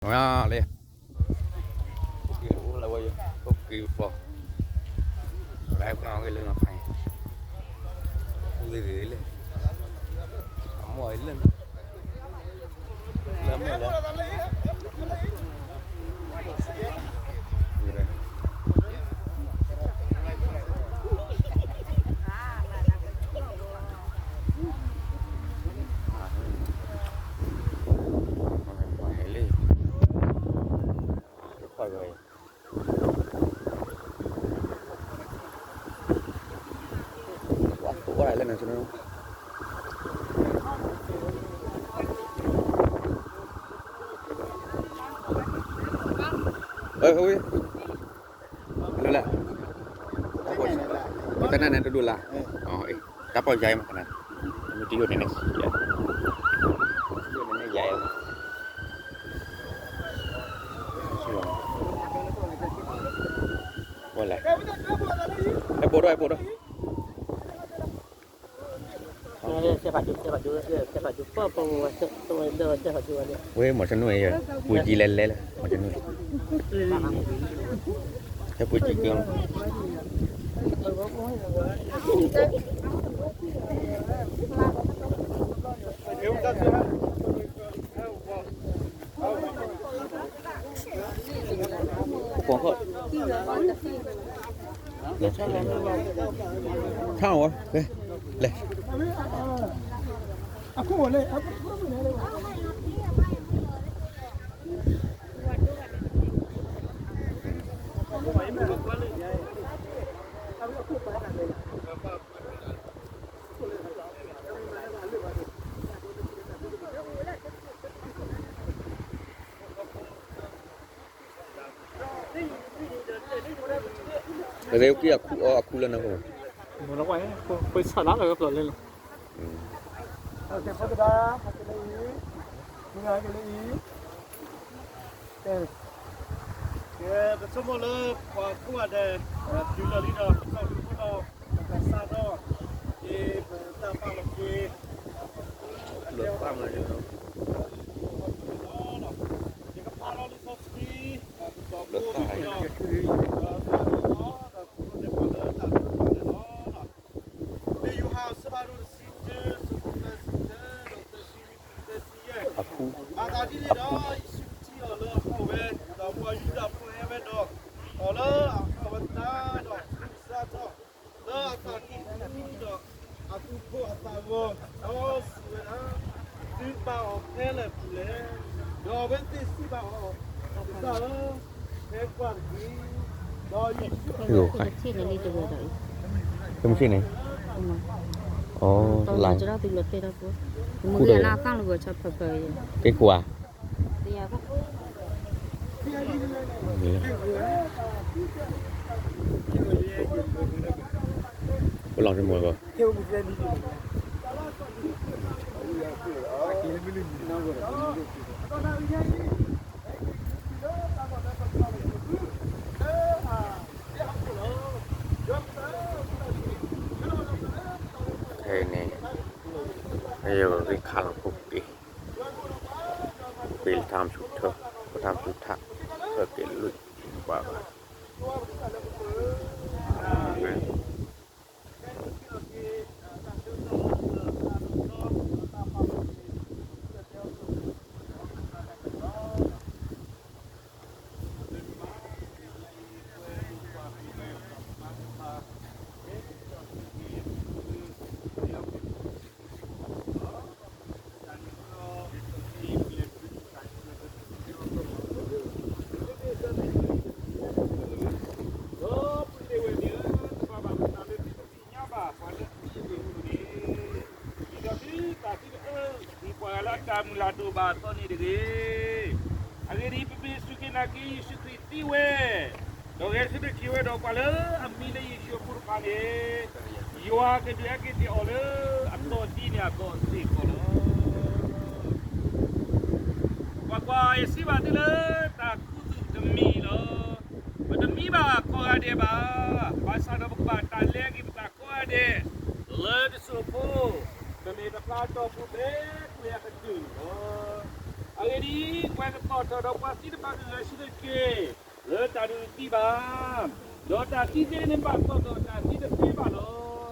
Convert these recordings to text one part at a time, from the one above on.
လၢ က့ၤအိၣ်လၢဝဲယ က့ၤပီၤ လၢကီၢ်ဂ့ၢ်လၢနီၤဖး လၢ အမိၢ်လၢ လၢမိၢ်လၢ လၢလဲၣ်, တၢ်ပီၢ်ယါအံၤမး, တၢ်ပီၢ်ယါအံၤမး, မ့ၢ်တယိၣ်န့ၣ်န့ၣ်, ယါအံၤ, လဲၣ်, အဲၣ်ဘိၣ်ဒီး အဲၣ်ဘိၣ်ဒီး ဝဲမီၤဆနွံအံၤ ပူၤကံလဲၤလဲၤလၢ မီၤဆနွံ, ဟဲပူၤကံကျီ, ဆၣ်ဝဲ, လဲၣ်, က့ၤအီၣ်အခူလၢနၢ်ဟူ, ပဆၣ်လၢကဖျိးလဲၣ်လီၤ, ကဲ ပဆိကမိၣ်လၢပှၤကိးဂၤဒဲး တုၤလီၤလံဒီး ပကီၢ်ဒုးဖိဒီး ပကစၢ်ဒီး က့ၤပတၢ်ပာ်လီၤက့ၤ လၢပၢ်မၤန့ၣ်လီၤ, ယကဖးလီၤလံာ်စီဆှံ လၢတၢ် ဒီးဖိဒိၣ်ဒီးဖိဒိၣ်န့ၢ်ပှၤလၢတၢ်သ့ၣ်တဖၣ်န့ၣ်လီၤ. မ့ၢ်ယိၤဟၣ်အဆၢဖးဒိၣ်တဆံတၢ ဆၢဖိသၢဆံတၢ ဒီးသၢဆံ သၢဆံယဲၢ်, မၤသးဒ်န့ၣ်ဒီး ယ့ၣ်ၡူးထံၣ်အီၤလၢအဟီၣ်ဝဲ, ဒီးပှၤယူဒၤဖိဟဲဝဲဒီး အီၤလၢအဟီၣ်ဝဲသတးဒီး ဆူကစၢ်ထီၣ် လၢအသးကံၢ်ပူၤဒီး အသူၣ်ဖှီၣ်အသးဂီၤ, ဒီးစံးဝဲဒၣ်, သုဘၣ်အီၤဖဲလဲၣ်ပူၤလဲၣ်. ဒီးအဝဲသ့ၣ်စံးဘၣ်အီၤ, ကစၢ်ဧၢ, ဟဲကွၢ်တက့ၢ်. ဒီးယ့ၣ်ၡူး မ့ၢ်စ့ၢ်န့ၣ်, မုၢ်ဂၤလၢသီလီၤတဲာ်ဒီးဖိ, မုၢ်ဂၤလၢအသၣ်လီၤဂီၤဆီဖၢဖၢအံၤ, က့ၤခိၣ်ဧါ ပလီၤတမီၤဘၣ်, ဖဲန့ၣ်, ယဂီၤဂ့ၢ်ခးလီၤဖိက့ၤ, ပ့ၤလၢထါမဆူၣ်ထၢ, ပထါမဆူၣ်ထၢ, ပက့ၤလွံၢ်ဘၣ်ဘၣ်.အဂ့ၢ်ဒ်အံၤ, ပမ့ၢ်စူၢ်က့ၤနာ်က့ၤယ့ၣ်ၡူးခရံာ်သံဝဲ, ဒီးဂဲၤဆၢထၢၣ်က့ၤဝဲဒီးပှၤလၢအမံလၢယ့ၣ်ၡူးအပူၤတဖၣ်န့ၣ်, ယွၤကဒုးဟဲက့ၤတ့ၢ်အီၤလၢအသီတံၢ်န့ၣ်အသီစ့ၢ်ကီးလီၤ. ကွၢ်ကွၢ်, ယစံးဘၣ်သုလၢတၢ်ခူသူၣ်တမံၤလီၤ. ပတမံဘၣ်ကိးဂၤဒဲးဘၣ်. ဘၣ်ဆၣ်ဒီးပကဘၣ်တၢ်လဲက့ၤပသးကိးဂၤဒဲး လၢတစိၢ်ဖိ, ပမ့ၢ်တဖျါတီၢ်ဖိဖဲကွံာ်အကတၢၢ်န့ၣ်လီၤ. အဂ့ၢ်ဒ်အံၤ, ပှၤကသီၣ်ထီၣ်ဒီးပှၤသံတဖၣ်ကဂဲၤဆၢထၢၣ်က့ၤ လၢတၢ်ဒုးသံဘၣ်, ဒီးတၢ်သံသ့န့ၣ်ဘၣ်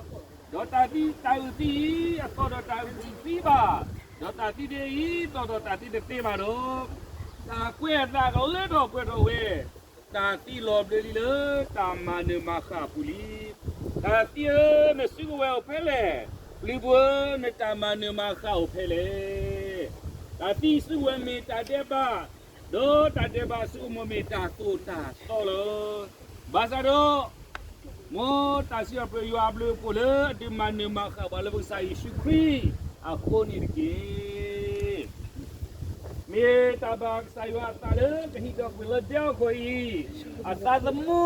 သီၣ်ထီၣ်တၢ်သံတသ့ဘၣ်လီၤ. ဒီးတၢ်သံတၢ်အုၣ်သံအံၤ အသီၣ်ထီၣ်တၢ်အုၣ်သံဘၣ်, ဒီးတၢ်သံသ့အံၤ သီၣ်ထီၣ်တၢ်သံတသ့ဘၣ်ဒီး, တၢ်ကွဲးအသးကလၢထီၣ်ပှဲၤထီၣ်ဝဲ, တၢ်သံလီၤဘျၢလံလၢတၢ်မၤနၢၤမၤဃၣ်အပူၤလံ. တၢ်သံဧၢ, နစုကဝဲၤအိၣ်ဖဲလဲၣ်. ပျုၤပူၤဧၢ, နတၢ်မၤနၢၤမၤဃၣ်အိၣ်ဖဲလဲၣ်. တၢ်သံစုကဝဲၤမ့ၢ်တၢ်ဒဲးဘး, ဒီးတၢ်ဒဲးဘးအစုကဝဲၤမ့ၢ်တၢ်သိၣ်တၢ်သီလီၤ. ဘၣ်ဆၣ်ဒီး မ်တၢ်စံးထီၣ်ပတြၢၤယွၤအဘျုးအဖှိၣ်လၢအဒုးမၤနၢၤမၤဃၣ်ပှၤလၢပကစၢ်ယ့ၣ်ၡူးခရံာ်အဃိန့ၣ်တက့ၢ်. မ့ၢ်တၢ်ဘၣ်ကစၢ်ယွၤအသးလၢကဟံးထီၣ်ကွံာ်လၢဒဲအီၣ်ခီၣ်အံၤ, အသးသမူ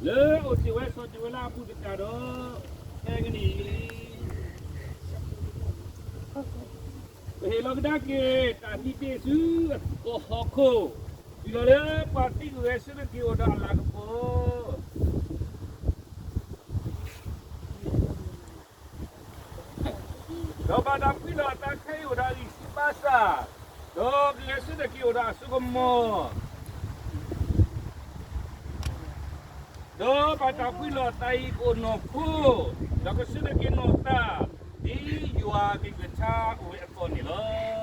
လၢအအိၣ်တ့ၢ်ဝဲဆိးတ့ၢ်ဝဲလၢအပူၤသတးဒီး, ဖဲကနံၣ်အံၤ ပဟ့ၣ်လီၤကဒါက့ၤတၢ်သံတ့ၢ်ဆူအဟီၣ်ခိၣ်, တုၤလီၤလၢပှၤသံကဂဲၤဆၢထၢၣ်က့ၤအိၣ်ဒီးအလၤကပီၤ ဒီးဘၣ်တၢ်ဖှံလီၤအသးခဲအံၤအိၣ်ဒီးအဂံၢ်ဆူၣ်ဘါစၢ်, ဒီးကဂဲၤဆၢထၢၣ်က့ၤအိၣ်ဒီးအစိကမီၤ, ဒီးဘၣ်တၢ်ဖှံလီၤအသးအံၤကအိၣ်နီၢ်ခိ, ဒီးကဆၢထၢၣ်က့ၤနီၢ်သး, ဒ်ယွၤအကလုၢ်ကထါအိၣ်ဝဲအသိးန့ၣ်လီၤ.